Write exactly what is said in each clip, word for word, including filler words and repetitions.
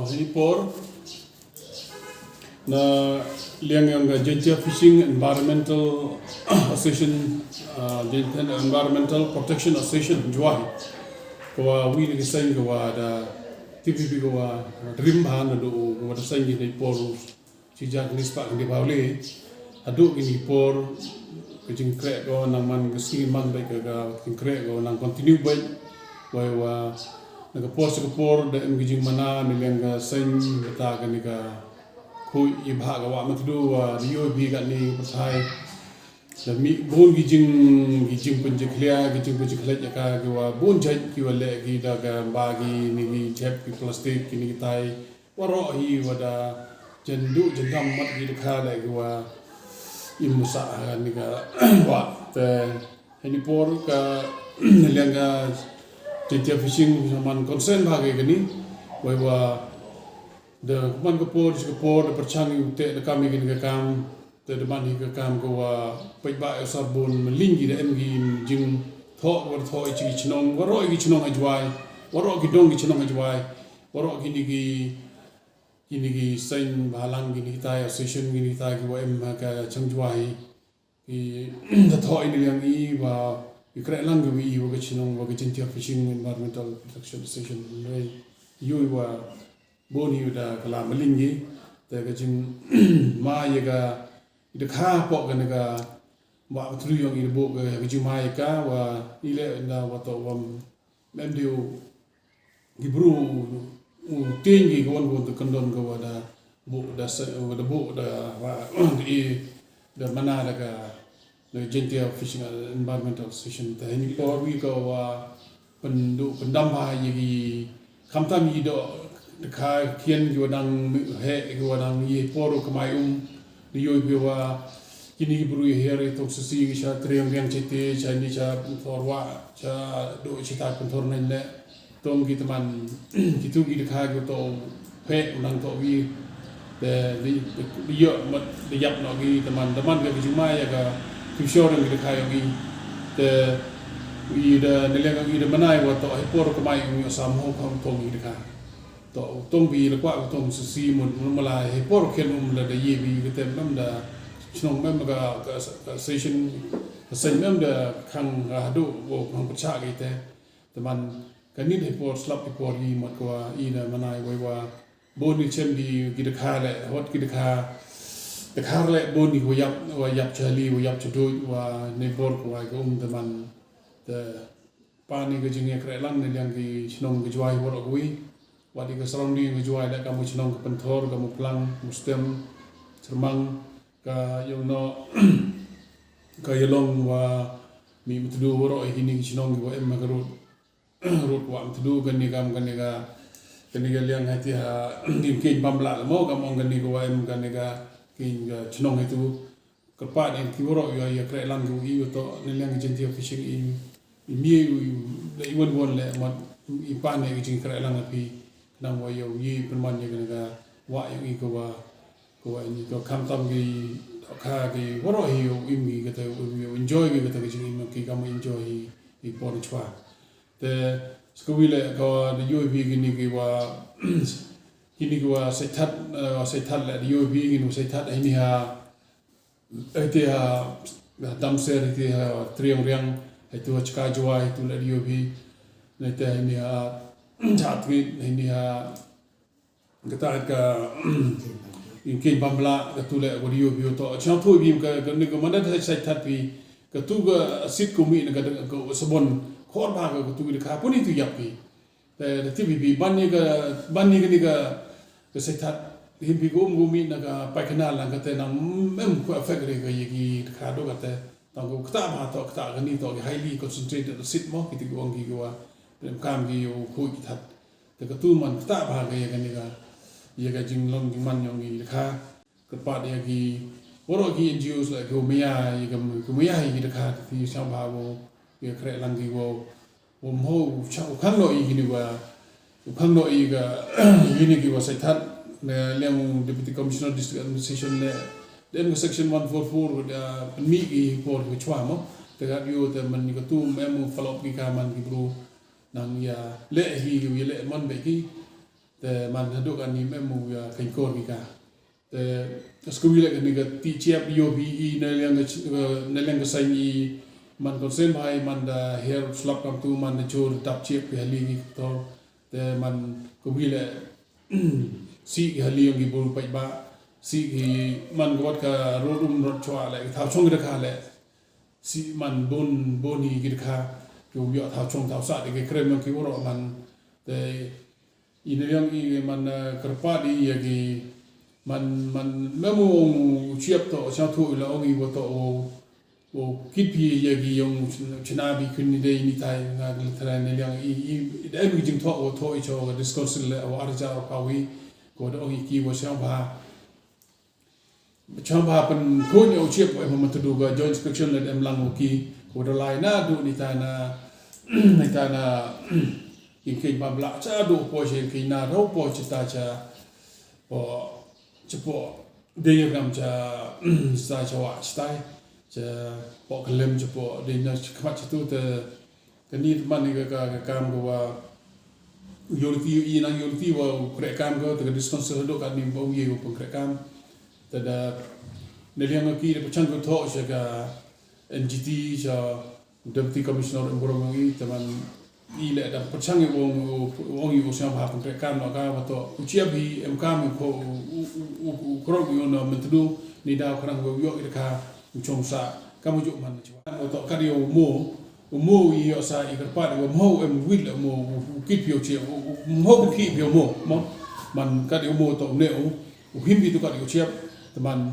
Hi por na liang yong ka Jaintia Fishing Environmental Association, uh, Jaintia Environmental Protection Association Jowai. Ka wa wi ni ka seng ka wa da T P P ka wa rim ba na do ka wa da seng ni por. Chi jar ni spa ni ba le. Adu ki ni por ka jingkre ko nang man ka skin man ba ka ka jingkre ko nang continue ba. Wai wa na ka por sa ka por da em ka jingmana ni liang ka seng bata ka ni ka khui i bha ka wa matdu wa rio bi ka ni pathai. Da mi bun ki jing ki jing penjiklia ki jing penjiklet ya ka ki wa bun jait ki wa le ki da ka ba ki ni ki jep ki plastik ki ni ki tai. Waroh hi wa da jen du jen dam mat ki da ka le ki wa im sa ha ni ka wa te. Hi ni por ka liang ka Jaintia Fishing man concern ba ki ni wai wa da man ka por chi ka por da perchang yu te da kam ki ni ka kam. Te da man hi ka kam ka wa peit ba e sar bun maling ki da em ki jing thoh wa thoh i chi ki chnong waroh ki chnong a Jowai waroh ki dong ki chnong a Jowai waroh ki ni ki ki ni ki seng ba lang ki ni ki tai association ki ni ki tai ki wa em ha ka chang Jowai ki da thoh i ni liang i wa i kre lang ki wi i wa ka chnong wa ka Jaintia Fishing Environmental Protection Association. Yu i wa bun hi da ka la maling ki te ka jing ma ya ka i da ka po ka na ka ba tru yong i da bo ka ka jing ma ya ka wa i le na wa to wa mem diu ki bru u ting ki ka wan ko ta kandon ka wa da bo da sa wa da bo da wa i da mana da ka na Jaintia Fishing Environmental Association ta ni por wi ka wa pendu pendam ha yi ki khamtam yi do ka kian ki wadang he ki wadang yi por ka mai um ni yoi bi wa kini ki bru yi her to sisi ki cha triang riang chete cha ni cha por wa cha do chita pentor nen ne. Tong ki teman ki tu ki dekha ki to phe nang to wi de di yo mat de yap no ki teman teman ke jumai ya ka tu shor ki dekha yo ki te wi de ne le ki de manai wa to he por ko mai wi sam ho kham tong ki dekha to tong bi le kwa tong si si mun mun mala he por ken um la de ye bi ke tem nam da chnong mem ka ka session ka sen mem da khang ha do wo khang pcha ki te teman Ka nit hi por slap hi por hi mat kwa i na manai wai wa boni chem di ki dekha le hot ki dekha dekha le boni wa yap wa yap chali wa yap chadoi wa ne bor kwa ka um teman te pa ni ka jingya kre lang ne liang ki chnong ki jwai wor wi wa di ka surrounding ki jwai le ka mu chnong ka penthor ka mu plang mu stem chermang ka yong no ka yalong wa mi mutdu wor hi ni ki chnong ki wa em ma ka rut rut wa mtdu kani kam kani ka kani ka liang ha ti ha dim kin pam bla mo kam ong kani ka wa em kani ka kin ka chnong itu ka pa ni ki woro yo ya kre lang ku i to ni liang jin ti fishing i mi u le i won won le mat i pa ni jin kre lang pi nang wa yo i pen man ya kani ka wa yo i ka wa ka wa ni ka kam tam ki ka ki woro hi yo i mi ka ta yo enjoy ki ka ta ki jin i ma ki kam enjoy hi i por chwa Te skawile ka de U A V kini ki wa kini ki wa sethat sethat le de U A V kini sethat ini ha ite ha damser ite ha triang riang itu ha chka jwa itu le de U A V nete ini ha chat ini ha Kata ka in kin pambla ka tu le ko dio bio to chang tu bi ka ka ni ko mandat sai sai that bi ka tu ka sit ko mi ka ka sabon khor ba ka tu ka puni tu yap bi te ti bi bi ban ni ka ban ni ka ni ka ka sai that hin bi ko um ko mi na ka pai kana lang ka te nang mem ko affect re ka ye ki ka do ka te tang ko kata ba to kata ka ni to highly concentrated sit mo ki ti ko ong ki ko wa kam ki yo ko ki that Te ka tu man kata ba ka ya ka ni ka ya ka jinglong jingman yong i ka ka pat ya ki woro ki N G Os la ki maya ya ka maya ya ki ka ti sang ba wo ya kre lang ki wo wo mo u cha u khang no i ki ni wa u khang no i ka i ni ki wa sai that ne leng Deputy Commissioner District Administration le dem ka section one four four da mi ki por ki chwa mo te ka yo te man ni ka tu mem follow up ki ka man ki bru Nang ya le hi yu ya le man be ki Te man haduh katne em u ïa khein kor ki ka. Te ka skul ïa kane ka ti chiap ïoh bi i na liang ka ch-, eh, na liang ka seng i man konsen bha i man da her slap kam tu man da jor tap chiap ki hali ki to. Te man ka wi le si ki hali ïong ki bul pait ba si ki man ka wat ka rot um rot chwa le ki thaw chong ki da kha le. Si man bun bun hi ki da kha ki u ïoh thaw chong thaw sa de ki krem ïong ki woro man. Te i ne ïong i man, eh, kyrpad i ïa ki man, man mem u ong u chiap to cha thu la ong i wa to u u kit pi ïa ki ïong chna bi kun ni dei ni tai nga ki tra ne ïong i i da em ki jing tho u tho i cho ka discouncil le u arja u pawi ko da ong i ki wa cha ba Chang ba pen ko ni u chiap em ma tu du ga joint inspection le em lang u ki ko da lai na du ni ta na ni ta na in ke ba bla cha du po che ke na ro po che ta cha po che po de ye gam cha sa cha wa cha tai cha po kalem che po de na khmat che tu te Kani man ni ka ka kam ka wa u yolti i nang yolti wa u krek kam ka te ka discouncil hadok ani ba u ye u pengkrek kam. Te da ne liang ki da pechang ko tho sha ka N G T sha Deputy Commissioner Umbrong i te man i le da pechang i wong wong i u sha ba pengkrek kam no ka wa to u chiap hi em kam ko u u u krok i u no mentdu ni da krang ko yo i ka u chong sa kam u juk man chwa. Wa to ka di u mo U mo i ïoh sa i kyrpad i wa mo em wit la mo u kit pio che u mo u kit pio mo mo man kat i u mo to ne u u him i tu kat i u chiap te man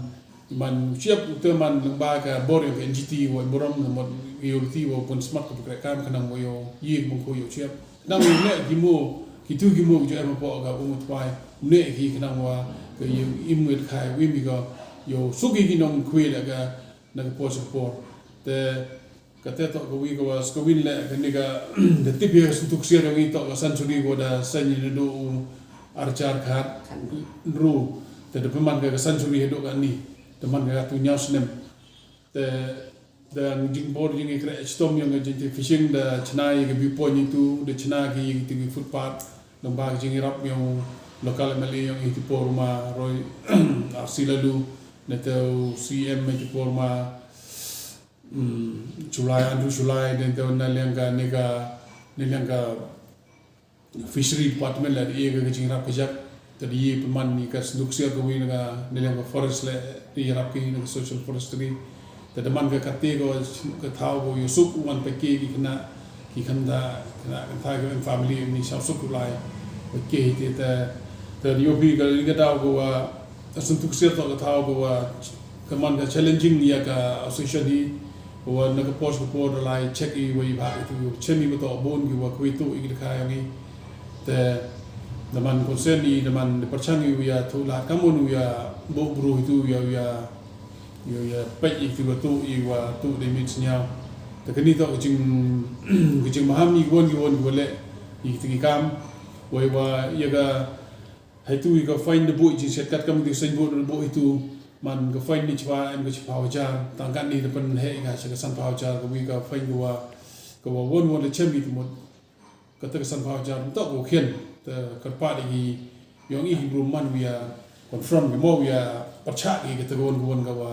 man u chiap u te man leng ba ka bor ïong ka N G T wa borom na mo i u ti wa pun smat ka pukre kam ka nang wa ïoh i mo ko ïoh chiap nang ne ki mo ki tu ki mo jo em po ka u mo tpai ne ki ka nang wa ka i im wit kai wi mi ka ïoh suki ki nong kwi la ka na ka por sa por te Kata toh ka wi ka wa skawin le kani ka da tip ïa ka Syntu Ksiar ïong i toh ka century ko da seng ïa na do u archar khat ru te da pynman ka century haduh kani te man ka tu ñiaw snem te da jingbor jing i kre chitom ïong ka jing fishing da chna ïa ka viewpoint itu da chna ki ïa ki footpath da ba ka jing irap ïong local M L A ïong i ti por ma roi arsi lalu na te u C M i ti por ma July, Andrew July, den te na liang ka ne ka ne liang ka fishery department la di ka jing rap ka jak te di peman ni ka senduk sia ka wi na ka ne liang ka forest le di rap ki na ka social forestry te deman ka kate ko ka thau ko yusuk wan pa ke ki kena ki kanda kena kanta ka family ni sa suk lai pa ke te te te di obi ka ni ka dau ko wa senduk sia to ka thau ko wa Ka man ka challenging ïa ka association hi wa na ka post ka por lai check i wa i ba itu chem i ba to bon ki wa kwi tu i ka ïong i te da man concern i da man da perchang i ïa tu la ka mon ïa bo bru itu ïa ïa ïa ïa pek i tu wa tu i wa tu de mit snya te kani to ka jing ka jing maham i won i won i wa le i ti kam wa i wa ïa ka Haitu i ka fine da buh i jingsiat kat kam ki seng buh da buh itu man ka fine ni chwa em ka chwa hajar tang kan ni da pynheh ka cha ka san phaw hajar ka wi ka fine ka wa ka wa won won da chem i tumut kata ka san phaw hajar ntok ka khian ta kyrpad i ïong i hi bru man wi ya confront ki mo wi ya pyrchah i kata ka won ka won ka wa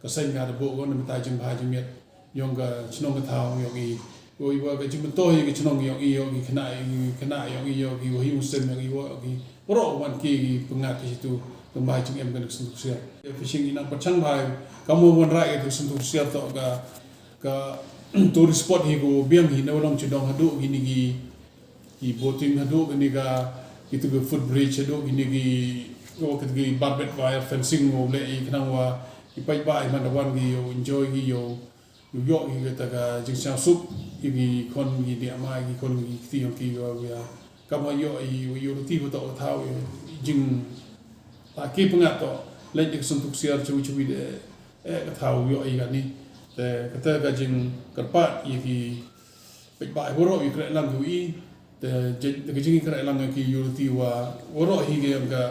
ka seng ka da buh ka won da mynta jingbha jingmiat Ïong ka chnong ka thaw ïong i. Ïong i wa ka jingmyntoi ka chnong ïong i ïong i khynnah ïong i khynnah ïong i ïong i wa hi u sem ïong i wa ïong i. Waroh wan ki ki pyngngad ki situ ka mai jingem ka duk sentuk siar. Fishing i nang pyrchang bha ka mo wan rai ka duk sentuk siar to ka ka tourist spot hi ko biang hi na wa long chidong haduh kini ki ki boating haduh kini ka kitu ki footbridge haduh kini ki oh kini ki barbed wire fencing wa le i khnang wa i paidbah i man da wan ki ïoh enjoy ki ïoh Ïoh ïoh i kata ka jingsngewsuk i ki khon ki diah mai ki khon ki kti ïong ki ïoh ïa ka ma ïoh i ïoh ruti ba to ka thaw i jing ta ki pyngat to leit ïa ka sentuk siar chewi chewi de eh ka thaw ïoh i kani te kata ka jingkyrpad ïa ki peit ba i waroh i kreh lang ki i te ka jingkreh lang ki ïoh ruti wa waroh hi ka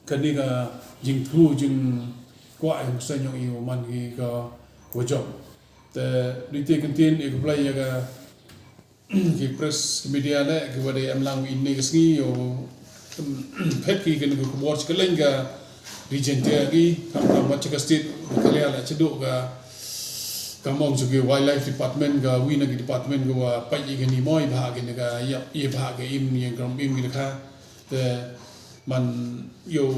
Kane ka jingthmu jingkwah ïa u seng ïong i u man ki ka wa jop. Te dei te kyntien ïa ka blei ïa ka ki press media leh ki wa dei em lang ine ka sngi yow phet ki kane ka khubor cha ka liang ka Ri Jaintia ki, khamtam wat cha ka state Meghalaya leh cha dooh ka, ka mong cha ki wildlife department ka wi na ki department ka wa peit i kani mo i bha kane ka ïap i bha ka im ïeng kram im kane ka. Te man yow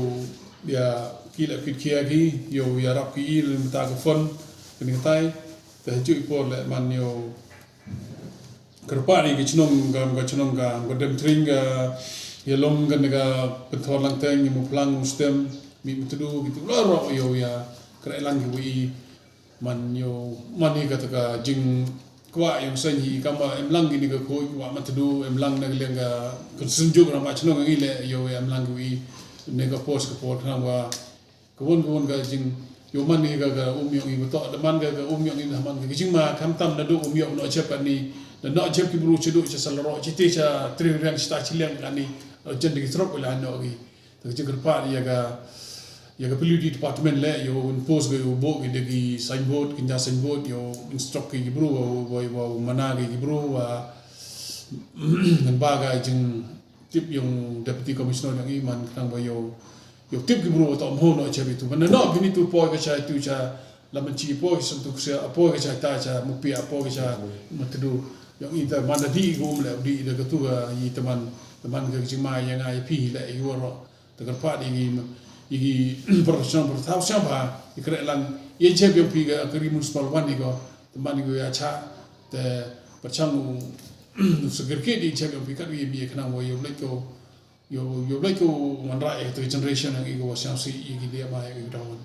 ïa ki leh pit khia ki yow ïarap ki i leh mynta ka fund kane ka tai. Te ha ju i por leh man yow kyrpad ïa ki chnong ka, ka chnong ka, ka dem tring ka, ïa long kane ka Pynthor Langteng, ïa Mawphlang, Mustem, Mih Myntdu, ki tu la roh yow ïa kyrpad lang ki wi man yow man ïa kata ka jingkwah yow seng hi kam ba em lang kine ka khuid kwah Myntdu em lang na ka liang ka konsum juk na ma chnong ngi leh yow em lang ki wi ne ka pos ka por khnang wa ka won ka won ka jing yow man ïa ka, ka um yow i ba to da man ka, ka um yow i da man ka jingma khamtam na dooh um yow noh jep ani na noh jep ki bru cha dooh cha Salroh chi te cha Tring Riang chi ta chi liang ani jen da ki throk ila noh ki. Te ka jingkyrpad ïa ka, ïa ka P W D department leh yow impose ka yow buh ki da ki signboard ki nya signboard yow instruct ki, ki bru wa, wa, wa mana ki, ki bru wa ngan ba ka jingtip yow Deputy Commissioner yow i man khnang ba yow yow tip ki bru wa to mo noh cha bitu man noh bini tu poi ka cha tu cha la man chi poi ki Santu Ksia poi ka cha ta cha Mupi poi ka cha Myntdu yow i ta man da di gum leh di da ka tu ka i ta man, ta man ka jingma ïa nga ïa phi leh yow roh. Te kyrpad ïa ki, ïa ki professional, professional ba i kyrpad lang ïa jep ïa phi ka Ri Municipal wan ïa ko te man ïa ko ïa cha te pyrchang u u security ïa jep ïa phi kat ïa mi khnang wa yow leit ko yow, yow leit ko man ra ïa te generation ïa ko wa siang si ïa ki dia ma ïa ki dawan.